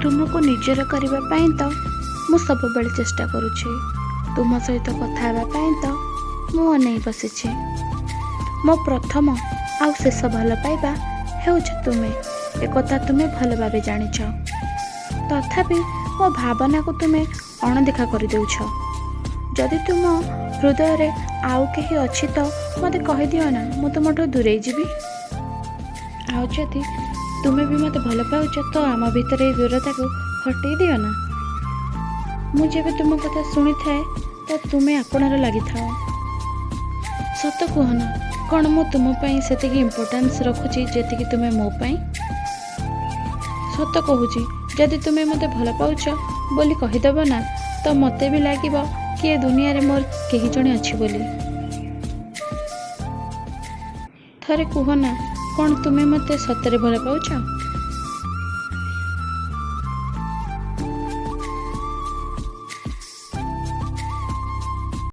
ତୁମକୁ ନିଜର କରିବା ପାଇଁ ତ ମୁଁ ସବୁବେଳେ ଚେଷ୍ଟା କରୁଛି। ତୁମ ସହିତ କଥା ହେବା ପାଇଁ ତ ମୁଁ ଅନେଇ ବସିଛି। ମୋ ପ୍ରଥମ ଆଉ ଶେଷ ଭଲ ପାଇବା ହେଉଛ ତୁମେ, ଏକଥା ତୁମେ ଭଲ ଭାବେ ଜାଣିଛ। ତଥାପି ମୋ ଭାବନାକୁ ତୁମେ ଅଣଦେଖା କରିଦେଉଛ। ଯଦି ତୁମ ହୃଦୟରେ ଆଉ କେହି ଅଛି ତ ମୋତେ କହିଦିଅ ନା, ମୁଁ ତୁମଠୁ ଦୂରେଇ ଯିବି। ଆଉ ଯଦି ତୁମେ ବି ମୋତେ ଭଲ ପାଉଛ ତ ଆମ ଭିତରେ ଏଇ ଦୂରତାକୁ ହଟେଇ ଦିଅ ନା। ମୁଁ ଯେବେ ତୁମ କଥା ଶୁଣିଥାଏ ତ ତୁମେ ଆପଣାର ଲାଗିଥାଅ। ସତ କୁହ ନା, କ'ଣ ମୁଁ ତୁମ ପାଇଁ ସେତିକି ଇମ୍ପୋର୍ଟାନ୍ସ ରଖୁଛି, ଯେତିକି ତୁମେ ମୋ ପାଇଁ? ସତ କହୁଛି, ଯଦି ତୁମେ ମୋତେ ଭଲ ପାଉଛ ବୋଲି କହିଦେବ ନା, ତ ମୋତେ ବି ଲାଗିବ କି ଏ ଦୁନିଆରେ ମୋର କେହି ଜଣେ ଅଛି ବୋଲି। ଥରେ କୁହ ନା, କ'ଣ ତୁମେ ମୋତେ ସତରେ ଭଲ ପାଉଛ?